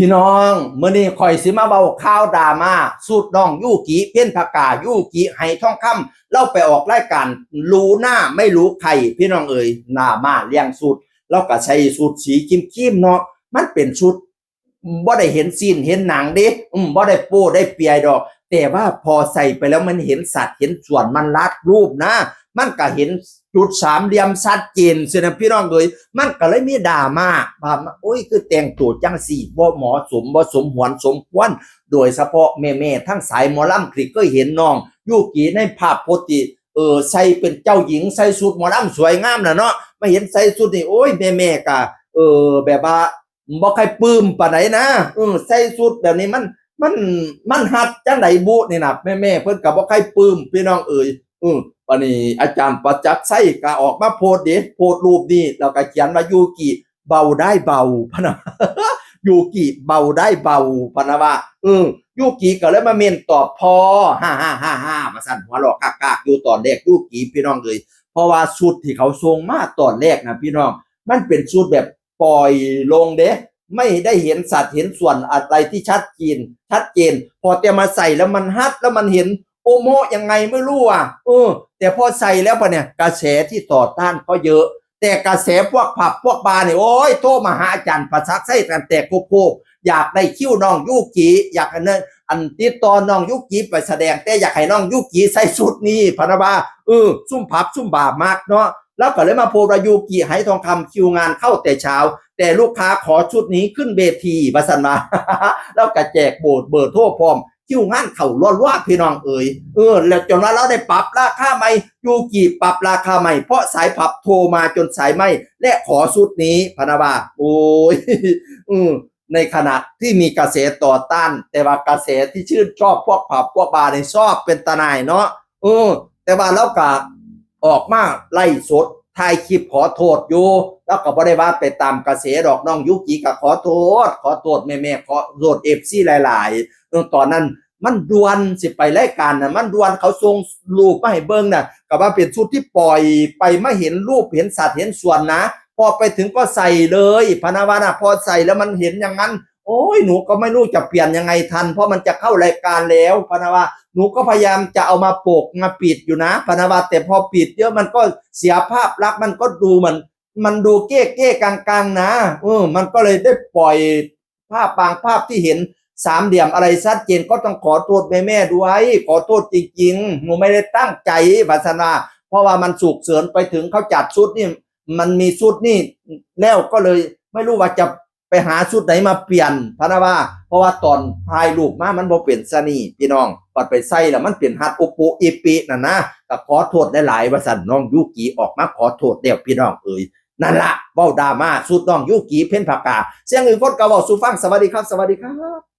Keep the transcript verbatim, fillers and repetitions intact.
พี่น้อง มื้อนี้ข่อยสิมาเว้าข่าวดราม่า สุดน้องยูกิ เพ็ญผกา ยูกิ ไหทองคำ ลาวไปออกรายการรู้หน้าไม่รู้ใคร พี่น้องเอ๋ย ดราม่าเรื่องสุด ลาวก็ใส่สุดสีครีมๆเนาะ มันเป็นสุด บ่ได้เห็นซี้นเห็นหนังเด้ อืม บ่ได้โป๊ได้เปลือยดอก แต่ว่าพอใส่ไปแล้วมันเห็นสัดเห็นส่วน มันรัดรูปนะ มันก็เห็นจุดสามเหลี่ยมชัดเจนซี้นะพี่น้องเอ๋ย มันก็เลยมีดราม่า ว่า โอ้ย คือแต่งตัวจั่งซี้ บ่เหมาะสม บ่สมหวนสมควร โดยเฉพาะแม่ๆ ทั้งสายหมอลำที่เคยเห็นน้องยูกิในภาพโพสต์ที่ เออ ใส่เป็นเจ้าหญิง ใส่ชุดหมอลำสวยงามน่ะเนาะ มาเห็นใส่ชุดนี่ โอ้ย แม่ๆ ก็ เออ แบบว่า บ่ใครปลื้มปานใดนะ เออ ใส่ชุดแบบนี้มัน มัน มันฮัดจั่งใดบุนี่นะ แม่ๆ เพิ่นก็บ่ใครปลื้ม พี่น้องเอ๋ย เออ บัดนี้อาจารย์ประจักษ์ชัยก็ออกมาโพสต์เด้ โพสต์รูปนี้ แล้วก็เขียนว่า "ยูกิ เบาได้เบา" พะนะ "ยูกิ เบาได้เบา" พะนะว่า เออ ยูกิก็เลยมาเม้นตอบ "พอ ฮ่าฮ่าฮ่าฮ่า" ว่าซั่น หัวเราะกากๆ อยู่ตอนแรก ยูกิ พี่น้องเอ๋ย เพราะว่าชุดที่เขาส่งมาตอนแรกนะพี่น้อง มันเป็นชุดแบบปล่อยโล่งเด้ ไม่ได้เห็นสัดเห็นส่วนอะไรที่ชัดเจน ชัดเจน พอแต่มาใส่แล้วมันฮัด แล้วมันเห็นโอโมะยังไงไม่รู้อ่ะ เออ แต่พอใส่แล้วปะเนี่ย กระแสที่ต่อต้านก็เยอะ แต่กระแสพวกผับพวกบาร์เนี่ย โอ้ย โทรมาหาอาจารย์ประจักษ์ชัยกันแตกโคก อยากได้คิวน้องยูกิ อยากให้เนิน อันติดต่อน้องยูกิไปแสดง แต่อยากให้น้องยูกิใส่ชุดนี้ พะนะว่า เออ ซุมผับซุมบาร์มักเนาะ ลาวก็เลยมาโพสต์ว่า "ยูกิ ไหทองคำ คิวงานเข้าแต่เช้า แต่ลูกค้าขอชุดนี้ขึ้นเวที" ว่าซั่นว่า ลาวก็แจกเบอร์ เบอร์โทรพร้อม คิวงานเข้ารัวๆ พี่น้องเอ๋ย เออ แล้วจนว่าลาวได้ปรับราคาใหม่ ยูกิปรับราคาใหม่ เพราะสายผับโทรมาจนสายไหม้ และขอชุดนี้ พะนะว่า โอ้ย เออ ในขณะที่มีกระแสต่อต้าน แต่ว่ากระแสที่ชื่นชอบพวกผับพวกบาร์นี่ชอบเป็นตาหน่ายเนาะ เออ แต่ว่าลาวก็ออกมาไลฟ์สด ถ่ายคลิปขอโทษอยู่ ลาวก็บ่ได้ว่าไปตามกระแสดอก น้องยูกิก็ขอโทษ ขอโทษแม่ๆ ขอโทษ เอฟซี หลายๆ เออ ตอนนั้นมันด่วนสิไปรายการน่ะ มันด่วน เขาส่งรูปมาให้เบิ่งน่ะ ก็ว่าเป็นชุดที่ปล่อยไป มาเห็นรูป เห็นสัดเห็นส่วนนะ พอไปถึงก็ใส่เลย พะนะว่านะ พอใส่แล้วมันเห็นอย่างนั้น โอ้ย หนูก็ไม่รู้จะเปลี่ยนยังไงทัน เพราะมันจะเข้ารายการแล้ว พะนะว่า หนูก็พยายามจะเอามาปกมาปิดอยู่นะ พะนะว่า แต่พอปิดเยอะมันก็เสียภาพลักษณ์ มันก็ดูเหมือน มันดูเก้ๆ กังๆ นะ เออ มันก็เลยได้ปล่อยภาพบางภาพที่เห็นสามเหลี่ยมอะไรชัดเจน ก็ต้องขอโทษแม่ๆ ด้วย ขอโทษจริงๆ หนูไม่ได้ตั้งใจ ว่าซั่นว่า เพราะว่ามันฉุกเฉินไปถึงเขาจัดชุดนี่ มันมีชุดนี่แล้ว ก็เลยไม่รู้ว่าจะไปหาชุดไหนมาเปลี่ยน พะนะว่า เพราะว่าตอนถ่ายรูปมามันบ่เป็นซะนี่ พี่น้อง บัดไปใส่แล้วมันเป็นฮัดโอโปะเอเปะนั่นนะ ก็ขอโทษหลายๆ ว่าซั่น น้องยูกิออกมาขอโทษแล้ว พี่น้องเอ๋ย นั่นละ เว้าดราม่าชุดน้องยูกิ เพ็ญผกา เสียงอื่นคนก็เว้าสู่ฟัง สวัสดีครับ สวัสดีครับ